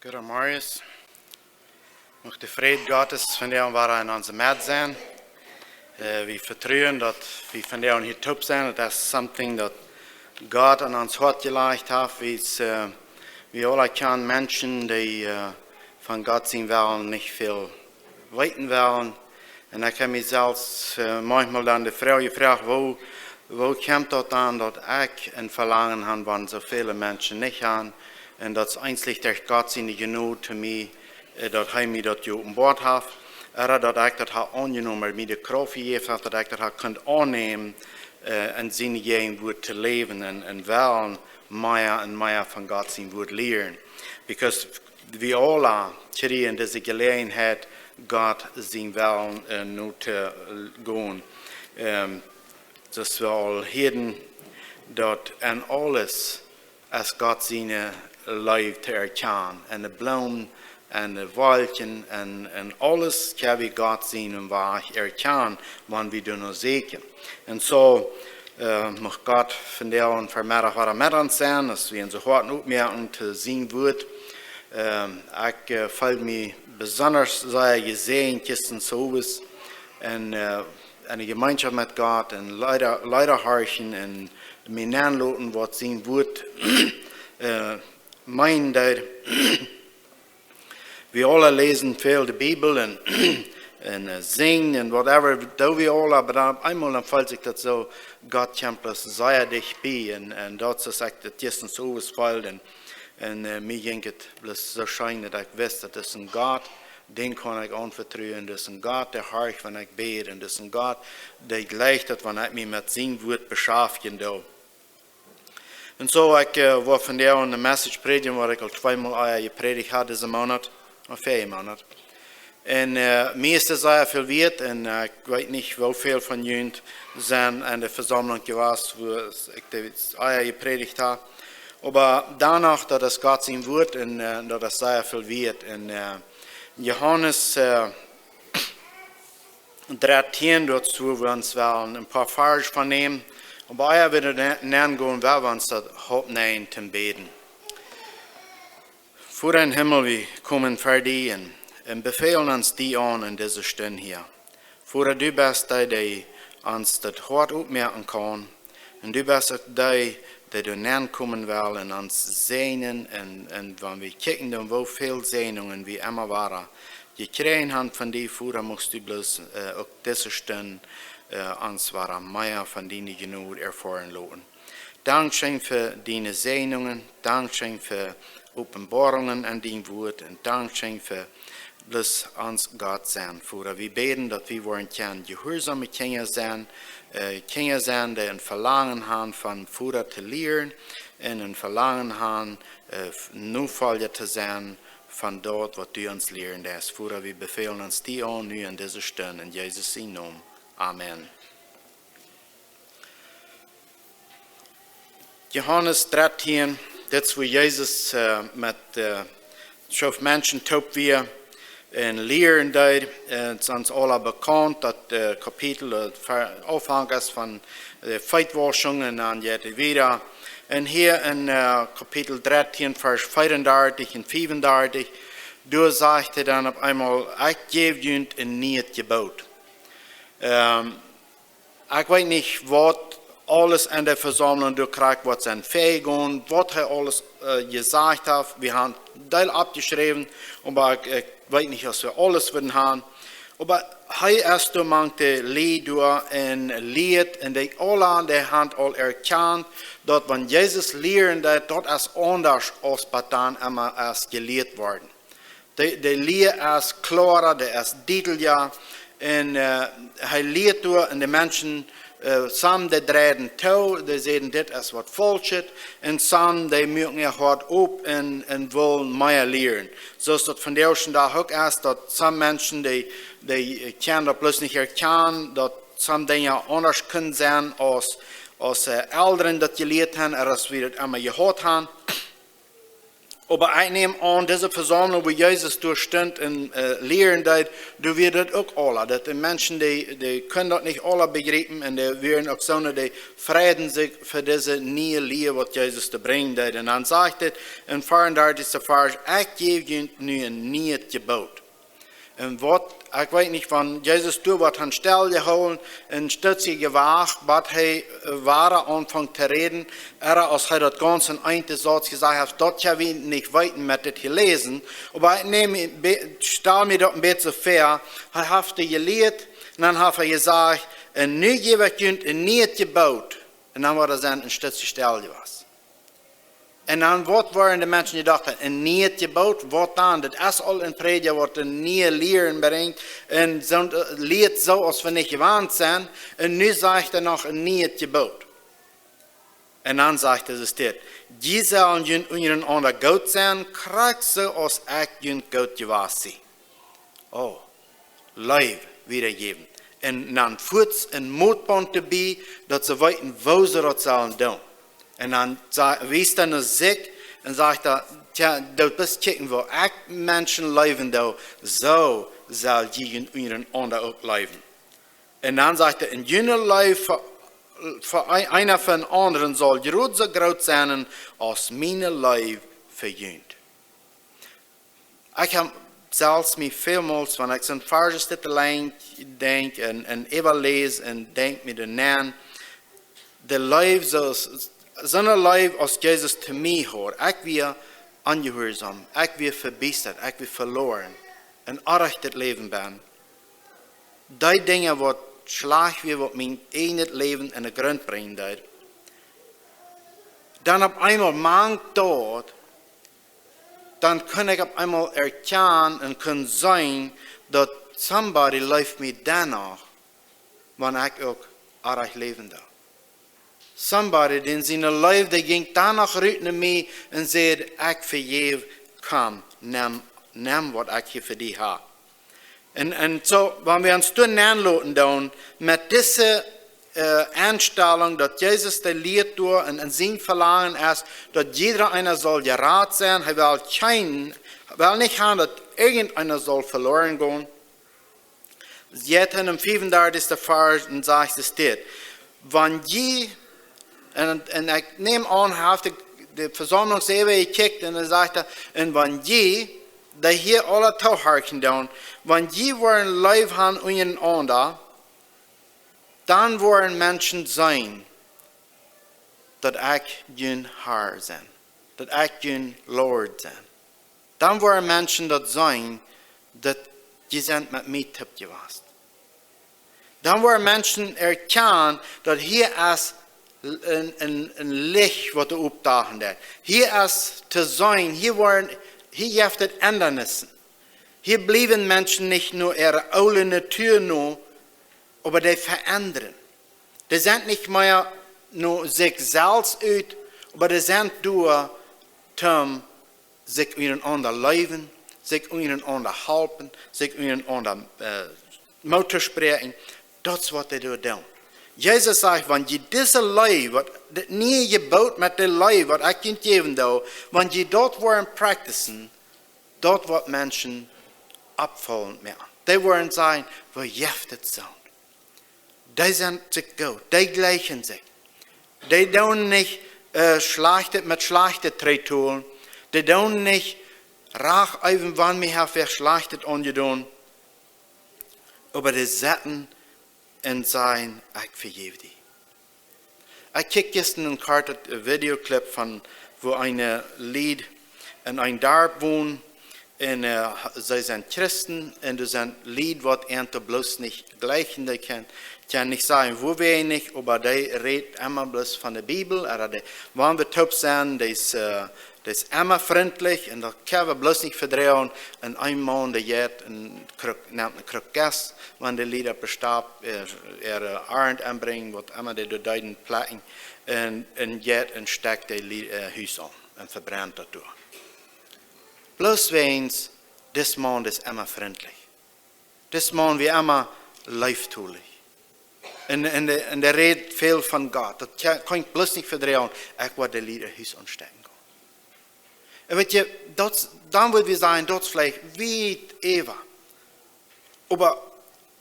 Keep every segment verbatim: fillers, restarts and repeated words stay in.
Goodemorjes. Mucht de Fräd Gottes vondoag wada en onse Med sennen. Äh, wie vetruen daut wie vondoag hia toop sent. Daut es something daut Gott aun ons Hoat jelajcht haft. Wie, äh, wie aula kjanen Menschen, dee, äh, von Gott sien Wellen nich väl weeten wellen. Un ekj hab mie selfst, äh, maunchmol dan de Froag jefroacht, woo, woo kjemt daut dan, daut ekj een Velangen hab, waut soo väle Menschen nich haben? Un daut es eensich derch Gott siene Jnod to mie, äh, daut hee mie daut jeopenboat haft, ooda daut ekj daut hab aunjenomen, mie de Krauft jejäft haft, daut ekj daut hab kunt aunnämen, äh, un siene Jäajenwoat to läwen un, un wellen mea un mea von Gott sien Wuat lieren. Because wie aula kjrieen dise Jeläajenheit, Gott sien Wellen, äh, no to gonen. Ähm, daut wie aul hieeden, daut en aules es Gott siene Leew to erkjanen. En de Bloomen, en de Wolkjen, en, en aules kjenn wie Gott sienen Wajch erkjanen, wan wie doano sieekjen. Un soo, äh, mucht Gott vondoag un vonmiddag wada met ons sennen, aus wie onse Hoaten opmoaken to sien Wuat. Ähm, ekj, äh, feel mie besonda sea jesäajent jistren Owes un, äh, en de Jemeenschoft met Gott un Leeda, Leeda horchen un mie nenloten, waut sien Wuat, äh, meent. Wie aula läsen väl de Bibel un, un, äh, sinjen un whatever, doo wie aula, oba dan opp eemol dan feelt sikj daut soo, Gott kjemt bloos sea dicht bie un, un daut es, aus ekj daut jistren Owes feeld un, un, äh, mie jinkj et bloos soo scheen daut ekj wist, daut es een Gott, dän kaun ekj aunvetruen, daut es een Gott, dee horcht, wan ekj bäd, un daut es een Gott, dee jleicht daut, wan ekj mie met sien Wuat beschaftjen doo. Un soo, ekj, äh, wull vondoag eene message prädjen, waut ekj aul tweemol ea jeprädicht haud dise Moonat, ooda väaje Moonat. Un, äh, mie es daut sea väl wieet, un, äh, ekj weet nich, woo väl von junt sent en de Vesaumlunk jewast, wua ekj daut ea jeprädicht hab. Oba doano, daut es Gott sien Wuat, un, äh, daut es sea väl wieet. Un, äh, Johanes, äh, dartieen, doa wua wie ons wellen een poa Varsch von nämen. Oba ea wie doa nenn gonen, well wie ons daut Hoat nämen toom bäden. Voda em Himmel, wie komen ver die un, un befälen ons die aun en dise Stund hia. Voda, du best dee, dee ons daut Hoat opmoaken kaun. Un du best uk dee, dee doa nenn komen well un ons säajnen. Un, un wan wie kjikjen dan, woo väl Säajnungen wie emma wada jekjräajen haben von die, Voda, muchst du bloos, äh, uk dise Stund, äh, ons wada mea von diene Jnod erfoaren loten. Dankscheen fa diene Säajnungen, dankscheen fa Openboarungen en dien Wuat, un dankscheen fa bloos ons Gott sennen. Voda, wie bäden, daut wie woaren kjennen jehuarsome Kjinja sennen, äh, Kjinja sennen, dee een Velangen haben von Voda to lieren, un een Velangen haben, äh, Nofolja to sennen von daut, waut du ons lieren deist. Voda, wie befälen ons die aun, nu en dise Stund, en Jesus sienen Nomen. Amen. Johanes dartieen, dit es wua Jesus, äh, met, äh, schoof Menschen toop wia un lieren deed. Äh, et es ons aula bekaunt, daut, äh, Kapitel, äh, ver-, Aunfank es von, äh, Feetwauschung un dan jeit et wieda. Un hia en, äh, Kapitel dartieen, Varsch veeaundartich un fiefundartich, doa sajcht hee dan opp eemol: "Ekj jäw junt een nieet Jeboot." Ähm, Ekj weet nich, waut aules en de Vesaumlunk doa krakjt, waut sent väajegonen, waut hee aules, äh, jesajcht haft. Wie haben Deel oppjeschräwen, oba ekj, ekj weet nich, aus wie aules wudden haben. Oba hee es doa mank de Lied doa un lieet, un dee aula, dee haben aul erkjant, daut wan Jesus lieren deed, daut es aundasch aus waut dan emma es jelieet worden. De, de Lia es kloara, dee es dietlicha. Un, äh, hee lieet doa un de Menschen, äh, some dee dreiden too, dee säden: "Dit es waut faulschet." Un some dee muaken äa Hoat op un, un wullen mea lieren. Soo aus daut vondoag dän Dach uk es, daut some Menschen dee, dee, äh, kjennen daut bloos nich erkjanen, daut some Dinja aundasch kjennen sennen aus, aus, äh, Elren daut jelieet haben, ooda aus wie daut emma jehaut haben. Oba ekj näm aun, dise Vesaumlunk, wua Jesus doa stunt un äh, lieren deed, doa wia daut uk aula. Daut de Menschen, dee, dee kunnen daut nich aula bejriepen un dee wieren uk soone, dee freiden sikj fa dise niee Lia, waut Jesus doa brinjen deed. Un dan sajcht et em veeaundartichsten Varsch: "Ekj jäw junt nu een niet Jeboot." Un waut, ekj weet nich, wan Jesus doa waut aun stell jehoolen, een Stootje jewacht, bat hee äh, wada aunfunk to räden, ooda aus hee daut gaunz en eenen Sauz jesajcht haft, daut ha wie nich weeten met dit jeläsen, oba ekj näm, be- stal mie daut een bät soo väa, hee haft et jelieet, un dan haft hee jesajcht: "Un nu jäw ekj junt een niet Jeboot." Un dan wia et een Stootje stell jewast. Un dan waut wieren de Menschen jedocht: "Een niet Jeboot, waut dan? Dit es aul een Prädja, waut een niee Lieren brinjt, un soo, äh, lieet soo, aus wie nich jewant sent, un nu sajcht hee noch een niet Jeboot." Un dan sajcht et dit: "Jie sellen junt unjarenaunda goot sennen, krakjt soo aus ekj junt goot jewast sie." Oh, Leew wiedajäwen. Un dan fuaz een Motbaunt doabie, daut see weeten, woo see daut sellen doonen. Un dan sa- wiest hee no sikj un sajcht hee: "Tja, daut es kjikjen, woo ekj Menschen leewen doo, soo sell jie junt unjarenaunda uk leewen." Un dan sajcht hee: "Un june Leew fa, fa een- eena fa dän aundren saul jrod soo groot sennen aus miene Leew fa junt." Ekj hab selfst mie välmols, wan ekj soon Varsch dit aula denkj un, un äwaläs un denkj mie doa nenn, de Leew soo aus, soone Leew aus Jesus to mie haud. Ekj wia onjehuarsaum, ekj wia vebiestat, ekj wia veloaren, en orrajchtet Läwen benn. Dee Dinja, waut schlajcht wia, waut mien eejnet Läwen en de Grunt brinjen deed. Dan opp eemol mank daut, dan kunn ekj opp eemol erkjanen un kunn seenen, daut somebody leeft mie dan noch, wan ekj uk orrajcht läwen doo. Somebody, dän siene Leew, dee jinkj dan noch rut no mie un säd: "Ekj vejäw, komm, nemm, nemm, waut ekj hia fa die hab." Un, un soo, wan wie ons doa nenloten doonen met dise äh, Enstalunk, daut Jesus de Lia doa un, un sien Velangen es, daut jieda eena saul jerat sennen, hee well kjeen, well nich haben, daut irjent eena saul veloaren gonen. Jeit en dän veeaundartichsten Varsch un sajcht et dit: "Wan jie," un, un ekj näm aun, hee haft de, de Vesaumlunk äwa jekjikjt un dan sajcht hee: "Un wan jie, dee hia aula toohorchen doonen, wan jie woaren Leew haben unjarenaunda, dan woaren Menschen seenen, daut ekj jun Har sie, daut ekj jun Lord sie. Dan woaren Menschen daut seenen, daut jie sent met mie toop jewast. Dan woaren Menschen erkjanen, daut hia es een, een, een Licht, waut doa oppdachen deit. Hia es to seenen, hia woaren, hia jeft et Endanissen. Hia bliewen Menschen nich no äare oole Natua no, oba dee veendren. Dee sent nich mea no sikj selfst ut, oba dee sent doa, toom sikj unjarenaunda leewen, sikj unjarenaunda halpen, sikj unjarenaunda äh, Moot toospräakjen." Daut es, waut dee doa doonen. Jesus sajcht: "Wan jie dise Leew, waut, dit niee Jeboot met de Leew, waut ekj junt jäwen doo, wan jie daut woaren practicen, daut woat Menschen oppfaulen mea." Dee woaren sajen: "Woo jeft et soont? Dee sent sikj goot, dee jlikjen sikj. Dee doonen nich äh, Schlajchtet met Schlajchtet trigjtolen. Dee doonen nich rajcht äwen, wan mie haft wäa Schlajchtet aunjedonen. Oba dee setten un sajen: Ekj vejäw die." Ekj kjikj jistren een kortet Videoclip von, woo een Lied en een Darp wonen, un äh, see sent Christen un doa sent Lied, waut an to bloos nich jlikjen, dee kjennen, kjennen nich sajen, woo wie nich, oba dee rät emma bloos von de Bibel, ooda dee, wan wie toop sent, dee es äh, dee es emma frintlich un daut kjenn wie bloos nich vedroagen. Un een Maun, dee jeit un kjricht, nemt ne Kruck Jress, wan de Lied opp de Stap, äh, äare Arnt enbrinjen, waut emma dee doa deeden plekjen, un, un jeit un stekjt de Lie- äh, Hus aun un vebrent daut doa. Bloos wäajens dis Maun es emma frintlich. Dis Maun wia emma leeftolich. Un, un dee, un dee rät väl von Gott. Daut kje-, kunn ekj bloos nich vedroagen, ekj woa de Lied äa Hus aunstekjen gonen. Un weet jie, daut, dan wudd wie sajen, daut es veleicht wiet äwa. Oba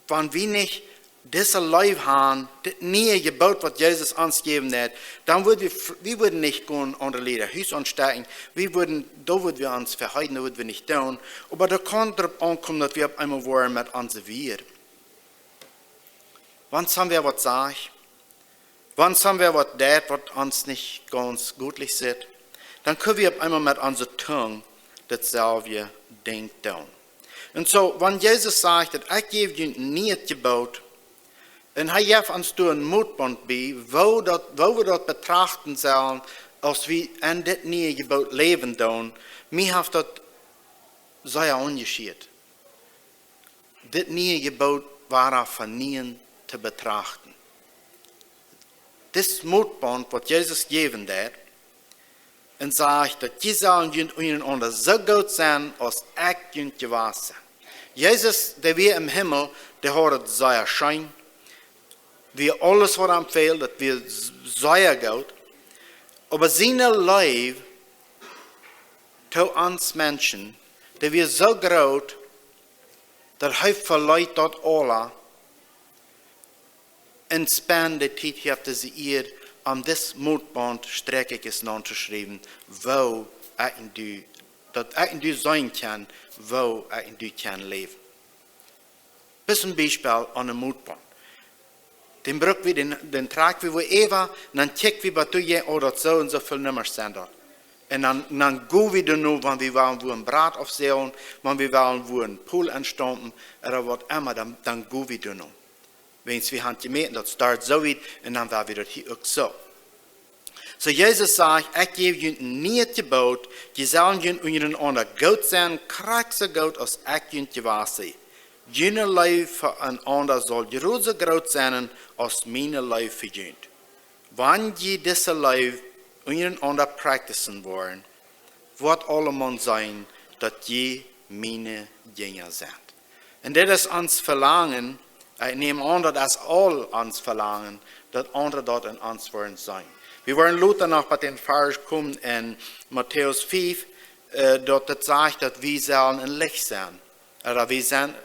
wan wie nich dise Leew han, dit niee Jeboot, waut Jesus ons jäwen deed, dan wudd wie, wie wudden nich gonen aun de Lied Hus aunstecken, wie wudden, doa wudd wie ons veheiden, daut wudd wie nich doonen. Oba daut kaun doaropp aunkomen, daut wie opp eemol woaren met onse Wieed. Wan wäa waut sajcht, wan wäa waut deit, waut ons nich gaunz goot sitt, dan kjenn wie opp eemol met onse Tung daut selwje Dinkj doonen. Un soo, wan Jesus sajcht, daut ekj jäw junt een niet Jeboot, un hee jeft ons doa een Mootbaunt bie, woo daut, woo wie daut betrachten sellen, aus wie enn dit niee Jeboot läwen doonen, mie haft daut sea aunjeschieet. Dit niee Jeboot wada von nieem to betrachten. Dit Mootbaunt, waut Jesus jäwen deed, un sajcht, daut jie sellen junt unjarenaunda soo goot sennen, aus ekj junt jewast sie. Jesus, dee wia em Himmel, dee haud et sea scheen, wia aules, waut am fäld, daut wia s-, sea goot. Oba siene Leew to ons Menschen, dee wia soo groot, daut hee veleet daut aules un spend de Tiet hia opp dise Ieed, om dit Mootbaunt strakjlich es auntoschriewen, woo ekj un du, daut ekj un du seenen kjennen, woo ekj un du kjennen läwen. Dit es een Biespel aun een Mootbaunt. Dän bruck wie, dän, dän trakj wie wua äwa, un dan kjikj wie, waut doo jie, oh, daut soo un soo väl Nummasch sent daut. Un dan, dan go wie doano, wan wie wellen wua een Brat aufsellen, wan wie wellen wua een Pol aunstaumpen, ooda waut emma, dan, dan go wie doano. Wiels wie han jemoakt, daut start soo wiet, un dan woa wie daut hia uk soo. Soo Jesus sajcht, ekj jäw junt een niet Jeboot, jie sellen junt unjarenaunda goot sennen, krakjt soo goot aus ekj junt jewast sie. June Leew fa eenaunda saul jrod soo groot sennen aus miene Leew fa junt. Wan jie dise Leew unjarenaunda practicen woaren, woat aulemaun seenen, daut jie miene Jinja sent. Un dit es ons Velangen, ekj näm aun, daut es aul ons Velangen, daut aundre daut enn ons woaren seenen. Wie woaren lota noch bie dän Varsch komen enn Matäus fief, äh, daut et sajcht, daut wie sellen een Licht sennen. Ooda wie sent,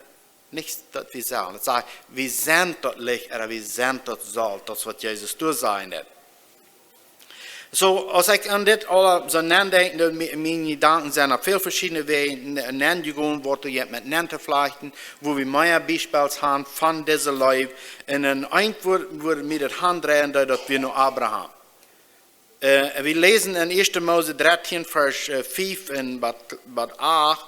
nich daut wie sellen, et sajcht, wie sent daut Licht, ooda wie sent daut Solt, daut es, waut Jesus doa säd. Soo, aus ekj aun dit aula soo nodenkj, dan mi-, miene Jedanken sent opp väl veschiedne Wäaj n-, nenjegonen, waut doa jeit met nen to flajchten, wua wie mea Biespels han von dise Leew. Un een Enj, wua, wua mie daut handreien deed, daut wia no Abraham. Äh, wie läsen enn Ieeschte Mose dartieen, Varsch, äh, fief un bat, bat acht.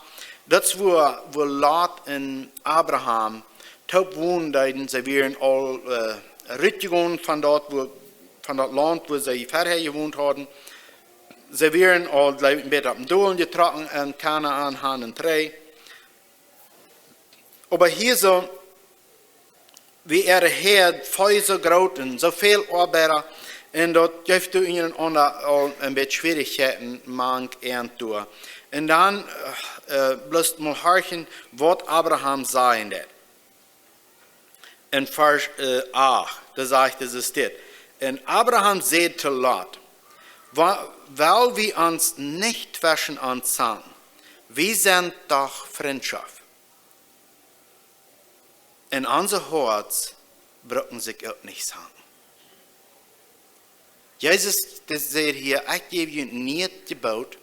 Daut es wua, wua Lot un Abraham toop wonen deeden. See wieren aul, äh, rutjegonen von daut, wua, von daut Launt, wua see verhäa jewont hauden. See wieren aul, jleew ekj, een bät opp dän Dolen jetrocken enn Kanaan han un trigj. Oba hia soo, wia äare Häad väl soo groot un soo väl Oabeida, un daut jeef doa unjarenaunda aul een bät Schwierichkjeiten mank an doa. Un dan, äh, äh, bloos mol horchen, waut Abraham säd enn dit. Enn Varsch, äh, acht, doa sajcht et dit. Un Abraham säd to Lot: "Wa-, well wie ons nich tweschen ons zanken? Wie sent doch Frintschoft. Un onse Hoaten brucken sikj uk nich zanken." Jesus, dee sajcht hia: "Ekj jäw junt een niet Jeboot.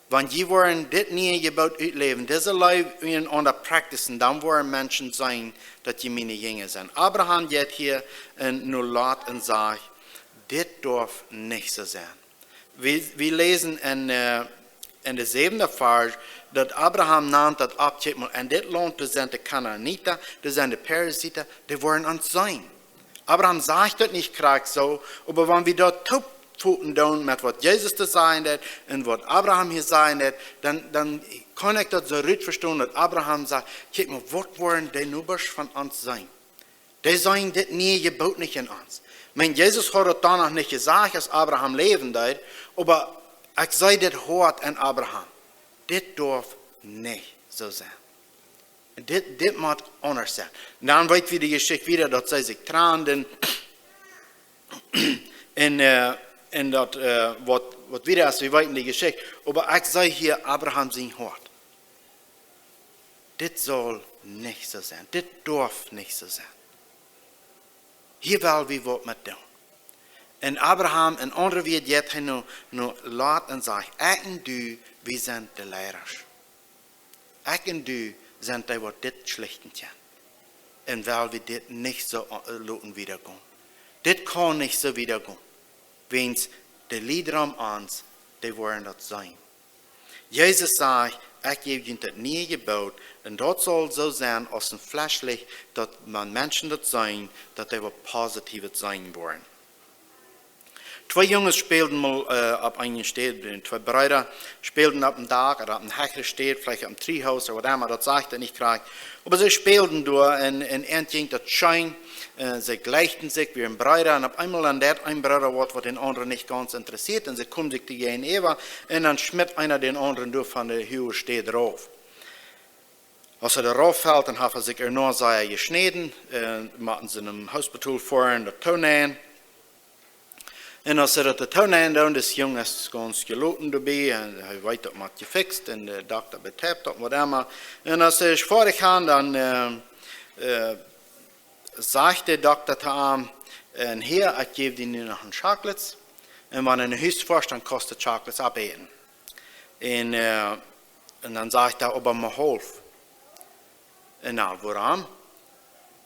Wan jie woaren dit niee Jeboot utläwen, dise Leew unjarenaunda practicen, dan woaren Menschen seenen, daut jie miene Jinja sent." Abraham jeit hia enn no Lot un sajcht: "Dit darf nich soo sennen." Wie, wie läsen enn, äh, enn dän säwenden Varsch, daut Abraham nant daut opp, kjikj mol, enn dit Launt, doa sent de Kanaanita, doa sent de Perisita, dee woaren ons seenen. Abraham sajcht daut nich krakjt soo, oba wan wie daut toopvoten doonen met waut Jesus doa säd un waut Abraham hia säd, dan, dan kaun ekj daut soo goot vestonen, daut Abraham sajcht: "Kjikj mol, waut woaren dee Nobasch von ons seenen? Dee seenen dit niee Jeboot nich enn ons." Ekj meen, Jesus haud daut dan noch nich jesajcht, aus Abraham läwen deed, oba ekj see dit Hoat enn Abraham. Dit darf nich soo sennen. Dit, dit mott aundasch sennen. Un dan weet wie de Jeschicht wieda, daut see sikj tranden. Un, äh, un daut, äh, waut, waut wieda es, wie weeten de Jeschicht. Oba ekj see hia Abraham sien Hoat. Dit saul nich soo sennen. Dit darf nich soo sennen. Hia well wie waut met doonen. Un Abraham, en aundre Wieed, jeit hee no, no Lot un sajcht: "Ekj un du, wie sent de Leidasch. Ekj un du sent dee, waut dit schlichten kjennen. Un well wie dit nich soo, äh, loten wieda gonen. Dit kaun nich soo wieda gonen. Wiels de Lied rom ons, dee woaren daut seenen." Jesus sajcht: "Ekj jäw junt daut niee Jeboot, un daut saul soo sennen aus een Fleschlicht, daut wan Menschen daut seenen, daut dee waut Positiewet seenen woaren." Twee Junges spälden mol, äh, opp eene Städ, äh, twee Breeda spälden opp een Dak ooda opp eene hechre Städ, veleicht opp een Treehouse ooda waut emma, daut sajcht et nich krakjt. Oba see spälden doa un, un an jinkj daut scheen, äh, see jlikjten sikj, wieren Breeda, un opp eemol dan deed een Brooda waut, waut dän aundren nich gaunz interessieed, un see kjeemen sikj doajäajen äwa, un dan schmitt eena dän aundren doa von de huage Städ rauf. Aus hee doa rauf felt, dan haft hee sikj ea sea jeschnäden, äh, motten see nom Hospitol foaren, daut toonäajen. Un aus see daut toonäajen doonen, dis Jung es gaunz jeloten doabie, un hee weet, daut mott jefixt, un de Dokta betäubt daut, waut emma. Un aus see daut foadich han, dan, äh, äh, sajcht de Dokta to am: "Un hia, ekj jäw die nu noch een Chocolates. Un wan du no Hus foascht, dan kaust du Chocolates oppäten." Un, äh, un dan sajcht hee: "Oba mau haulf." "Un na, wuarom?"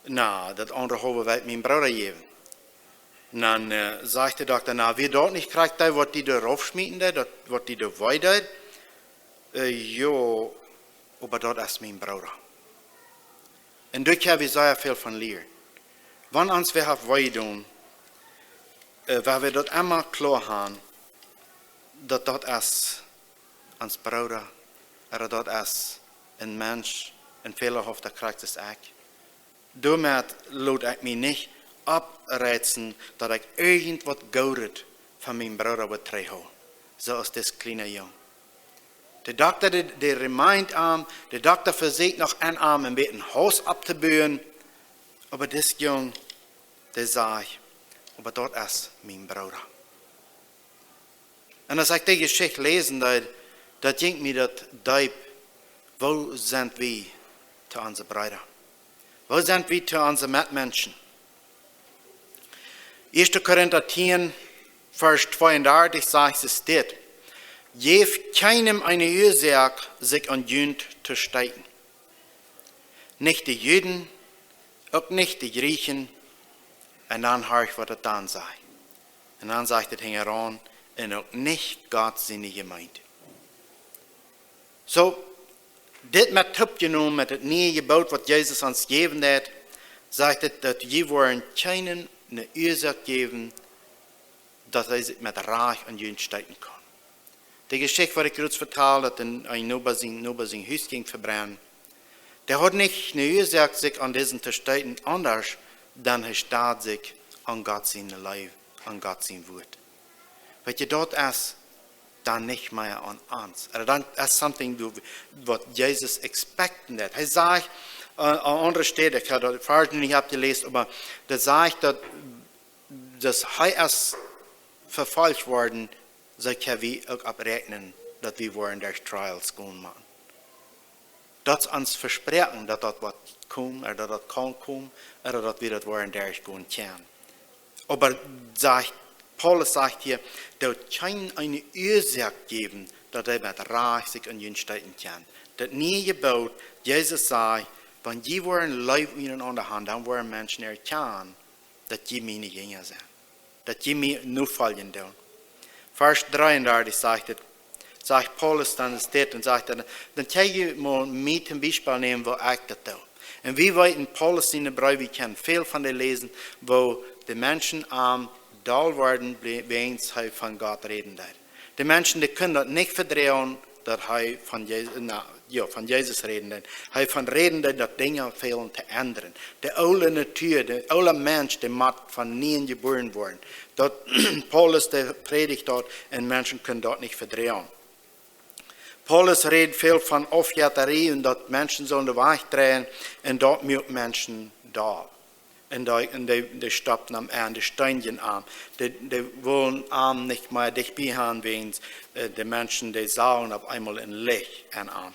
"Na, daut aundre haulwe well ekj mien Brooda jäwen." Un dan, äh, sajcht de Dokta: "Na, wia daut nich krakjt dee, waut die doa rauf schmieten deed, daut, waut die doa wee deed?" "Äh, jo, oba daut es mien Brooda." Un doa kjenn wie sea väl von lieren. Wan ons wäa haft wee jedonen, äh, wan wie daut emma kloa han, daut daut es ons Brooda, ooda daut es een Mensch, een fälahafta, krakjt soo aus ekj, doamet lot ekj mie nich oppreizen, daut ekj irjent waut Goodet von mien Brooda woa trigjhoolen, soo aus dis kjliena Jung. De Dokta, dee, dee remind am, de Dokta vesieekjt noch aun am een bät Hauss opptobuen, oba dis Jung, dee sajcht: "Oba daut es mien Brooda." Un aus ekj dee Jeschicht läsen deed, daut jinkj mie daut deep: Woo sent wie to onse Breeda? Woo sent wie to onse Metmenschen? Ieeschte Korinta tieen, Varsch tweeundartich sajcht et dit: "Jäft kjeenem eene Uasoak, sikj aun junt to steeten. Nich de Juden, uk nich de Jrieechen." Un dan horcht, waut et dan sajcht. Un dan sajcht et hinjaraun: "Un uk nich Gott siene Jemeent." Soo, dit met toopjenomen met daut niee Jeboot, waut Jesus ons jäwen deed, sajcht et, daut jie woaren kjeenem eene Uasoak jäwen, daut hee sikj met Rajcht aun junt steeten kaun. De Jeschicht, waut ekj jrod vetald, daut een, een Noba sien, Noba sien Hus jinkj vebrennen, dee haud nich eene Uasoak, sikj aun disen to steeten, aundasch dan hee steet sikj aun Gott siene Leew, aun Gott sien Wuat. Weet jie, daut es dan nich mea aun ons. Ooda dan es something, du, waut Jesus expecten deed. Hee sajcht, äh, aun aundre Städen, ekj haud daut Varsch nich aufjeläst, oba dee sajcht, daut, daut hee es vefolcht worden, soo kjenn wie uk opp räakjnen, daut wie woaren derch Trials gonen motten. Daut es ons Vespräakjen, daut daut woat komen, ooda daut daut kaun komen, ooda daut wie daut woaren derchgonen kjennen. Oba sajcht, Paulus sajcht hia, daut kjeenem eene Uasoak jäwen, daut hee met Rajcht sikj aun junt steeten kaun. Daut niee Jeboot, Jesus sajcht, wan jie woaren Leew unjarenaunda han, dan woaren Menschen erkjanen, daut jie miene Jinja sent, daut jie mie nofoljen doonen. Varsch dreeundartich sajcht et, sajcht Paulus dan es dit un sajcht dan, dan kjenn jie mol mie toom Biespel nämen, woo ekj daut doo. Un wie weeten, Paulus siene Breew, wie kjennen väl von dee läsen, woo de Menschen am doll worden, wäajens hee von Gott räden deed. De Menschen, dee kunnen daut nich vedroagen, daut hee von Jesus, na, jo, von Jesus räden deed. Hee von räden deed, daut Dinja fälen to endren. De oole Natua, de oole Mensch, dee mott von nieem jebuaren woaren. Daut Paulus, dee prädicht daut un Menschen kunnen daut nich vedroagen. Paulus rät väl von Aufjettarie un daut Menschen sullen de Wajch dreien un daut muak Menschen doll. Un dee, un dee, dee stoppten am aun, dee steenjen am. Dee, dee wullen am nich mea dicht bie han, wäajens, äh, de Menschen, dee sagen opp eemol een Licht aun am.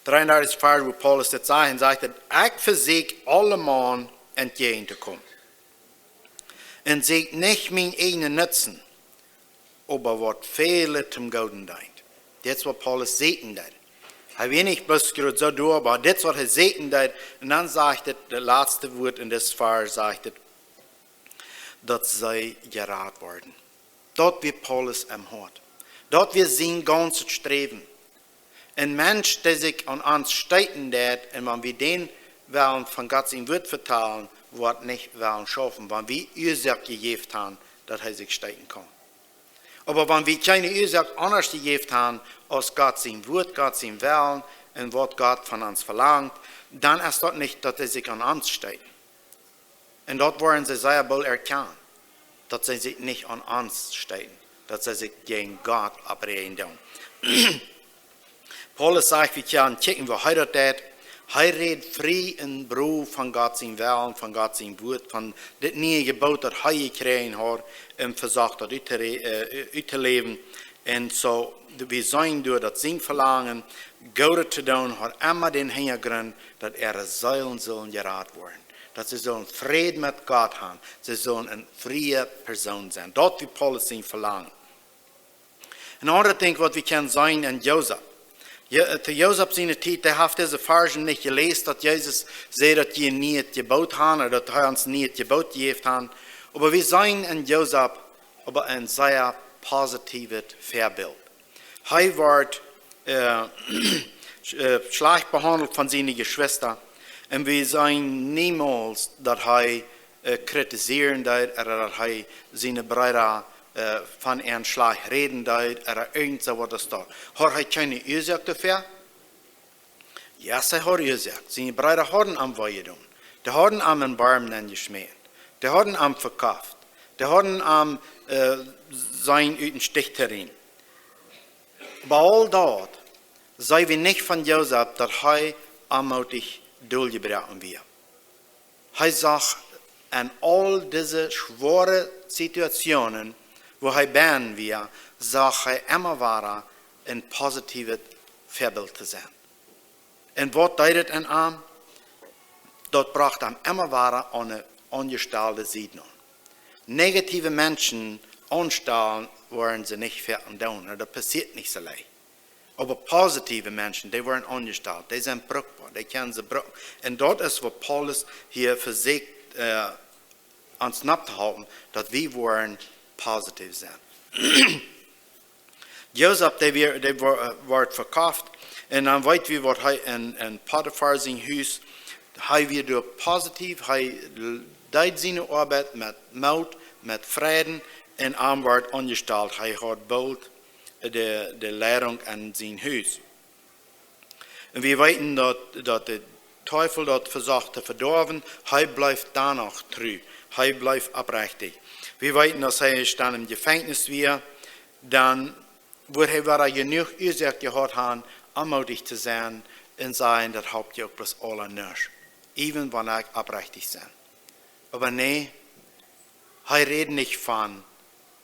Dreeundartich Varsch, wua Paulus dit sajcht, un sajcht: "Ekj vesieekj aulemaun entjäajen to komen. Un sieekj nich mien eejnen Nutzen, oba waut väle toom Gooden deent." Dit es waut Paulus sieekjen deed. Hee wia nich bloos jrod soo doa, oba dit es waut hee sieekjen deed. Un dan sajcht et, daut latste Wort en dit Varsch sajcht et, daut see jerat worden. Daut wia Paulus em Hoat. Daut wia sien gaunzet Sträwen. Een Mensch, dee sikj aun ons steeten deed, un wan wie dän wellen von Gott sien Wort vetalen, woat nich wellen schaufen, wan wie Uasoak jejäft han, daut hee sikj steeten kaun. Oba wan wie kjeene Uasoak aundasch jejäft han aus Gott sien Wort, Gott sien Wellen un waut Gott von ons velangt, dan es daut nich, daut hee sikj aun ons steeten. Un daut woaren see sea boolt erkjanen, daut see sikj nich aun ons steeten, daut see sikj jäajen Gott oppräajen doonen. Paulus sajcht, wie kjennen kjikjen, woo hee daut deed. Hee räd frie un brow von Gott sien Wellen, von Gott sien Wort, von dit niee Jeboot, daut hee jekjräajen haud, un vesocht daut ut to re-, äh, ut to läwen. Un soo, wie seenen doa, daut sien Velangen, Goodet to doonen, haud emma dän Hinjagrunt, daut äare Seelen sullen jerat woaren. Daut see sullen Fräd met Gott han. See sullen eene frie Persoon sennen. Daut wia Paulus sien Velangen. Een aundret Dinkj, waut wie kjennen seenen en Josef. Jo-, to Josef siene Tiet, dee haft dise Varschen nich jeläst, daut Jesus säd, daut jie een nieet Jeboot han, ooda daut hee ons een nieet Jeboot jejäft haft. Oba wie seenen en Josef oba een sea positiewet Väabilt. Hee wort, äh, sch-, äh, schlajcht behaundelt von siene Jeschwista. Un wie seenen niemols, daut hee, äh, kritisieren deed, ooda daut hee siene Breeda, äh, von an schlajcht räden deed, ooda irjent soo waut aus daut. Haud hee kjeene Uasoak doafäa? Jo, see haud Uasoak. Siene Breeda hauden am wee jedonen. Dee hauden am en Borm nenjeschmäten. Dee hauden am vekofft. Dee hauden am, äh, seenen ut dän Stich to rieten. Bie aul daut seenen wie nich von Josef, daut hee aunmootich doljebroaken wia. Hee sach en aul dise schwoare Situationen, wua hee bennen wia, sach hee emma wada een positiewet Väabilt to sennen. Un waut deed et en am? Daut brocht am emma wada aun de aunjestalde Sied aun. Negative Menschen aunstalen woaren see nich väl aun doonen. Daut passieet nich soo leicht. Oba positive Menschen, dee woaren aunjestalt, dee sent brukboa, dee kjennen see brucken. Un daut es waut Paulus hia vesieekjt, äh, ons nopp to hoolen, daut wie woaren positief sennen. Josef, dee wia, dee wo-, äh, wort vekofft. Un dan weet wie waut hee en, en Potifar sien Hus, hee wia doa positief, hee l-, deed siene Oabeit met Moot, met Freiden, un am wort aunjestalt. Hee haud boolt de, de Leidunk aun sien Hus. Un wie weeten daut, daut de Teufel daut vesocht to vedoawen, hee bleef doano tru, hee bleef oprechtich. Wie weeten, aus hee dan em Jefenkjnis wia, dan wudd hee wada jenuach Uasoak jehaut haben, aunmootich to sennen un sajen, daut halpt je uk bloos aula nuscht, even wan ekj oprechtich sie. Oba nä, hee räd nich von,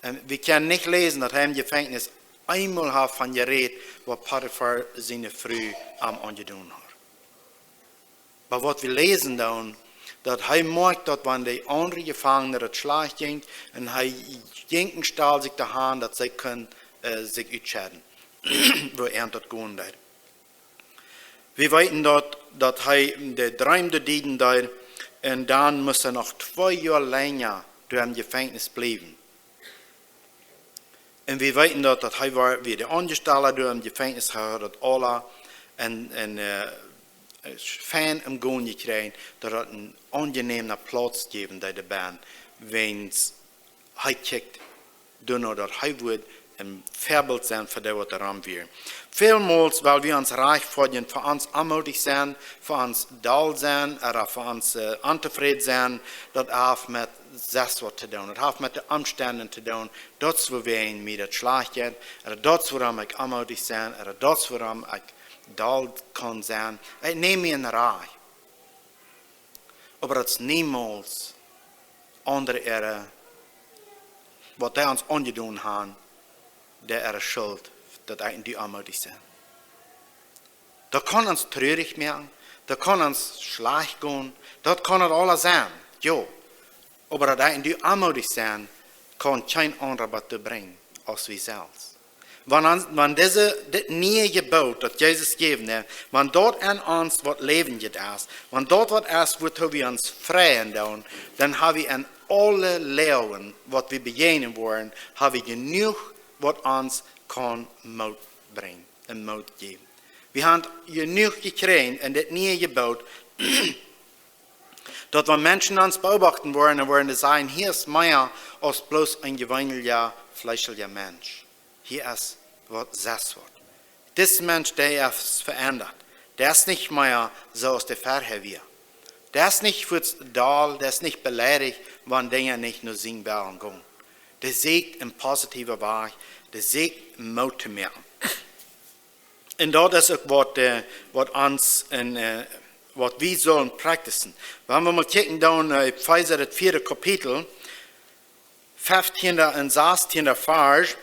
un wie kjennen nich läsen, daut hee em Jefenkjnis eemol haft von jerät, waut Potifar siene Fru am aunjedonen haud. Oba waut wie läsen doonen, daut hee moakjt, daut wan de aundre Jefangne daut schlajcht jinkj, un hee jinkj un stald sikj doahan, daut see kunnen, äh, sikj utscheiden, woo an daut gonen deed. Wie weeten daut, daut hee de Dreem doa dieden deed, un dan must hee noch twee Joa lenja doa em Jefenkjnis bliewen. Un wie weeten daut, daut hee wia, wia de Aunjestalda doa em Jefenkjnis, hee haud daut aula en, en, äh, fein em Gonen jekjräajen, daut daut een aunjenäma Plauz jäwen deed doa bennen, wäajens hee kjikjt doano, daut hee wudd een Väabilt sennen fa dee, waut doaromm wieren. Välmols, wiels wie ons rajcht fälen, fa ons onmoodich sennen, fa ons doll sennen, ooda fa ons äh, ontofräd sennen, daut haft met sest waut to doonen. Daut haft met de Omstenden to doonen. Daut es wuarom mie daut schlajcht jeit, ooda daut es wuarom ekj onmoodich sie, ooda daut es wuarom ekj doll kaun sennen. Ekj näm mie een Rajcht. Oba daut es niemols aundre äare, waut dee ons aunjedonen haben, dee äare Schult, daut ekj un du onmoodich sent. Daut kaun ons trurich moaken, daut kaun ons schlajcht gonen, daut kaun daut aules sennen, jo. Oba daut ekj un du onmoodich sent, kaun kjeen aundra waut doabrinjen aus wie selfst. Wan, ons, wan dise, dit niee Jeboot, daut Jesus jäwen deed, wan daut en ons waut läwendjet es, wan daut waut es, wuatoo wie ons freien doonen, dan ha wie en aule Loagen, waut wie bejäajnen woaren, ha wie jenuach, waut ons kaun Moot brinjen un Moot jäwen. Wie haben jenuach jekjräajen en dit niee Jeboot, daut wan Menschen ons beobachten woaren, dan woaren dee sajen: "Hia es mea aus bloos een jeweenelja, fleeschelja Mensch. Hia es waut sest waut. Dis Mensch, dee es veendat. Dee es nich mea soo aus dee verhäa wia. Dee es nich fuaz doll, dee es nich beleidicht, wan Dinja nich no sienen Wellen gonen. Dee sieekjt een positiven Wajch, dee sieekjt Moot to moaken." Un daut es uk waut, äh, waut ons en, äh, waut wie sellen practicen. Wan wie mol kjikjen dan, äh, Efeesa, daut vieede Kapitel, feftiende un sastieende Varsch,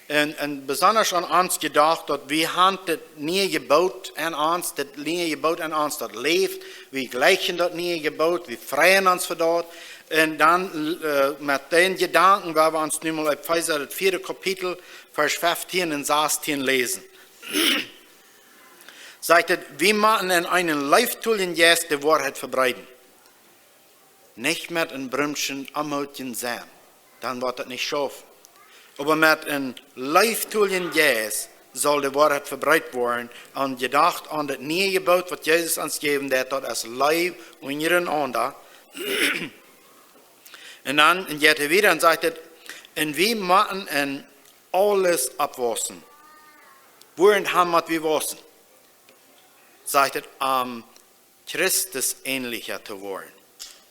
un, un besonda aun ons jedocht, daut wie haben dit niee Jeboot aun ons, dit niee Jeboot aun ons, daut läft, wie jlikjen daut niee Jeboot, wie freien ons fa daut. Un dan, äh, met dän Jedanken, woa wie ons nu mol Efeesa, daut vieede Kapitel, Varsch feftieen un sastieen läsen. Sajcht et: "Wie motten en eenen leeftoljen Jeist de Woarheit vebreeden. Nich met een brumschen, onmootjen Senn, dan woat daut nich schaufen. Oba met een leeftoljen Jeist saul de Woarheit vebreet woaren, un jedocht aun daut niee Jeboot, waut Jesus ons jäwen deed, daut es Leew unjarenaunda." Un dan, un jeit hee wieda un sajcht et: "Un wie motten en aules oppwaussen." Wuarenn mott wie waussen? Sajcht et, om Christus änelja to woaren.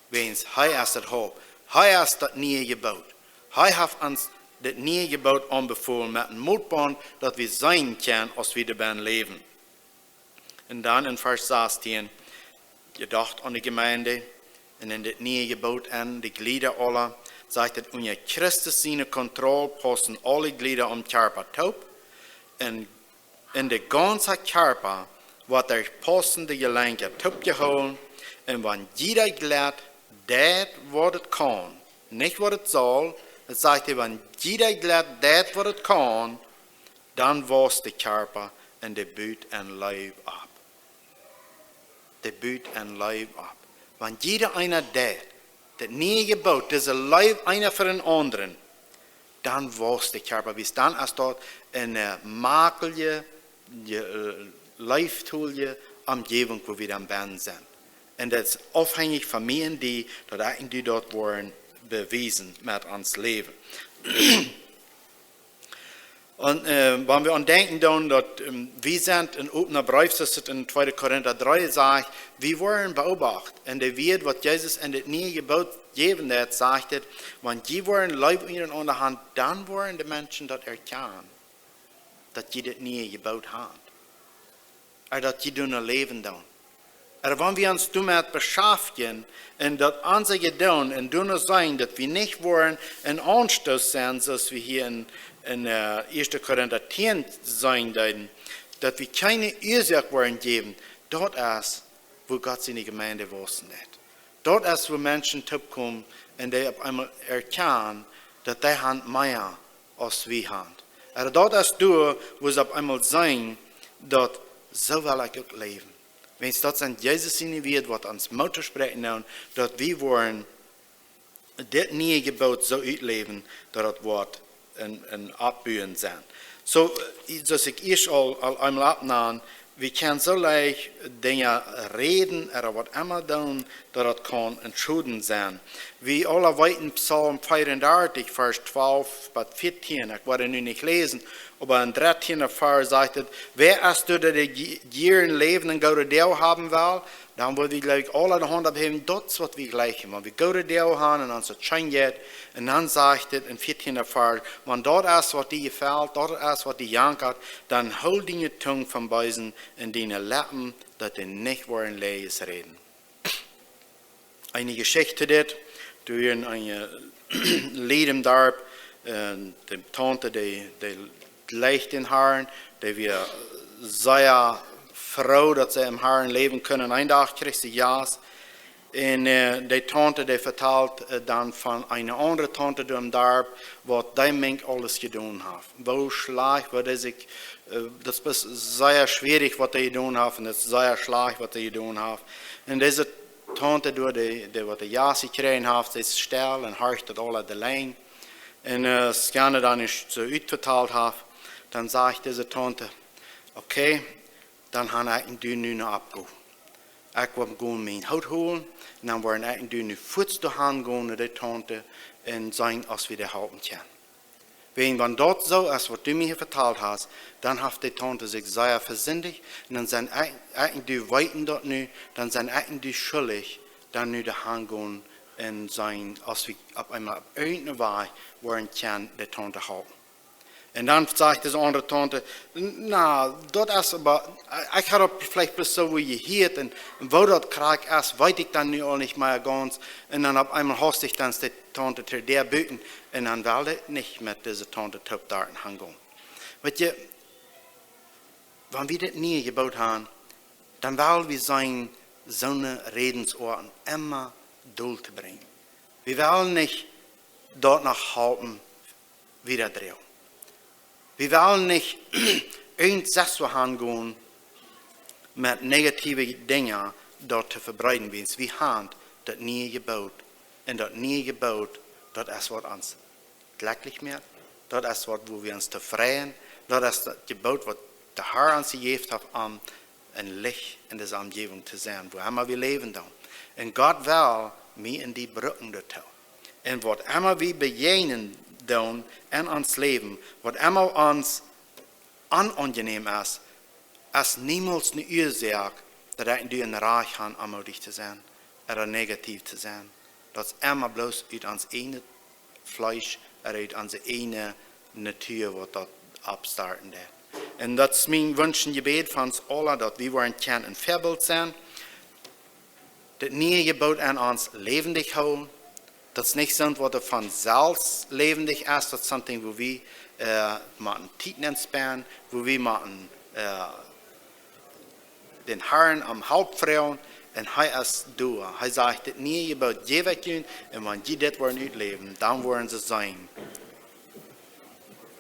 Wiels hee es daut Haupt. Hee es daut niee Jeboot. Hee haft ons daut niee Jeboot aunbefolen met een Motbaunt, daut wie seenen kjennen, aus wie doabennen läwen. Un dan en Varsch sastieen, jedocht aun de Jemeent, un en daut niee Jeboot aun de Jlieda aula, sajcht et: "Unja Christus siene Kontroll paussen aule Jlieda aum Kjarpa toop, un en de gaunze Kjarpa woat derch paussende Jelenkja toopjehoolen, un wan jieda Jledd deit waut et kaun, nich waut et saul," et sajcht hee, "wan jieda Jledd deit waut et kaun, dan wausst de Kjarpa un dee but en Leew opp." Dee but en Leew opp. Wan jieda eena deit daut niee Jeboot, dise Leew eena fa dän aundren, dan wausst de Kjarpa, wiels dan es daut eene, äh, makelje, je-, äh, leeftolje Omjäwunk, wua wie dan bennen sent. Un daut es aufhenjich von mie un die, daut ekj un du daut woaren bewiesen met ons Läwen. Un, äh, wan wie aun denkjen dan, daut, ähm, wie sent en opna Breef, soo aus et en tweede Korinta dree sajcht, wie woaren beobacht. Un de Wieed, waut Jesus en daut niee Jeboot jäwen deed, sajcht et: "Wan jie woaren Leew unjarenaunda haben, dan woaren de Menschen daut erkjanen, daut jie daut niee Jeboot haben. Ooda daut jie doano läwen doonen." Ooda wan wie ons doamet beschaftjen un daut aun sikj doonen un doano seenen, daut wie nich woaren een Aunstoos sennen, soo aus wie hia en, en, äh, ieeschte Korinta tieen seenen deeden, daut wie kjeene Uasoak woaren jäwen, daut es, wua Gott siene Jemeent waussen deit. Daut es, wua Menschen toopkomen un dee opp eemol erkjanen, daut dee haben mea aus wie haben. Ooda daut es doa, wua see opp eemol seenen, daut soo well ekj uk läwen. Wiels daut sent Jesus siene Wieed, waut ons Moot toospräakjen doonen, daut wie woaren dit niee Jeboot soo utläwen, daut et woat een, een Oppbuen sennen. Soo, äh, soo aus ekj ieescht aul, aul eemol aunnaum, Wie kjennen soo leicht Dinja räden ooda waut emma doonen, daut daut kaun een Schoden sennen. Wie aula weeten Psalm vea un dartich, Varsch twalf bat vieetieen, ekj woa daut nu nich läsen, oba em dartieenden Varsch sajcht et: Wäa es doa, dee jieren läwen un goode Doag haben well? Dan woa wie, jleew ekj, aula de Haunt opphäwen, daut es waut wie jleichen. Wan wie goode Doag haben un ons daut scheen jeit, un dan sajcht et em vieetieenden Varsch: Wan daut es waut die jefelt, daut es waut die jankat, dan hool diene Tung vom Beesen un diene Leppen, daut dee nich woaren Läajes räden. Eene Jeschicht dit, doa wia een, äh, Lied em Darp, äh, de Taunte, dee, dee jleicht dän Harn, dee wia sea froo, daut see em Harn läwen kunnen. Een Dach kjrieech see Jast. Un, äh, de Taunte, dee vetalt, äh, dan von eene aundre Taunte doa em Darp, waut dee Mensch aules jedonen haft. Woo schlajcht, waut dee sikj, äh, daut es sea schwierich, waut dee jedonen haft, un daut es sea schlajcht, waut dee jedonen haft. Un dise Taunte doa, dee, dee waut de Jast jekjräajen haft, see es stell un horcht daut aula de Lien. Un, äh, aus see dan ieescht soo utvetalt haft, dan sajcht dise Taunte: Okay, dan han ekj un du nu ne Oppgow. Ekj woa gonen mienen Hoot holen, un dan woaren ekj un du nu fuats doahan gonen no de Taunte un seenen aus wie dee halpen kjennen. Wäajen wan daut soo es waut du mie vetalt hast, dan haft de Taunte sikj sea vesindicht, un dan sent ekj, ekj un du weeten daut nu, dan sent ekj un du schuldich, dan nu doahan gonen un seenen aus wie opp eemol opp irjent eene Wajch woaren kjennen de Taunte halpen. Un dan sajcht dise aundre Taunte: Na, daut es oba, ekj haud daut veleicht bloos soo woo jehieet, un, un woo daut krakjt es, weet ekj dan nu aul nich mea gaunz. Un dan opp eemol haustich dan es de Taunte trigj doa buten, un dan well ekj nich met dise Taunte toop doa hangonen. Weet jie, wan wie dit niee Jeboot han, dan well wie seenen, soone Rädensoaten emma dol to brinjen. Wie wellen nich daut noch halpen wieda droagen. Wie wellen nich irjent soo hangonen met negative Dinja daut to vebreeden, wiels wie han daut niee Jeboot. Un daut niee Jeboot, daut es waut ons jlekjlich moakt. Daut es waut, woo wie ons tofräd sent. Daut es daut Jeboot waut de Har ons jejäft haft, om een Licht en dise Omjäwunk to sennen, wua emma wie läwen doonen. Un Gott well mie un die brucken doatoo. Un waut emma wie bejäajnen doonen en ons Läwen, waut emma ons onaunjenäm es, es niemols ne Uasoak, daut ekj un du een Rajcht han, onmoodich to sennen, ooda negativ to sennen. Daut es emma bloos ut ons eejnet Fleesch, ooda ut onse eejne Natua, waut daut oppstarten deit. Un daut es mien Wunsch un Jebäd fa ons aula, daut wie woaren kjennen een Väabilt sennen. Daut niee Jeboot en ons läwendich hoolen. Daut es nich soont waut von selfst läwendich es, daut es something wua wie, äh, motten Tiet nenn spenden, wua wie motten, äh, dän Harn om Help froagen, un hee es doa. Hee sajcht: Daut niee Jeboot jäw ekj junt, un wan jie dit woaren utläwen, dan woaren see seenen,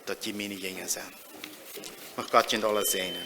daut jie miene Jinja sent. Mucht Gott junt aula säajnen.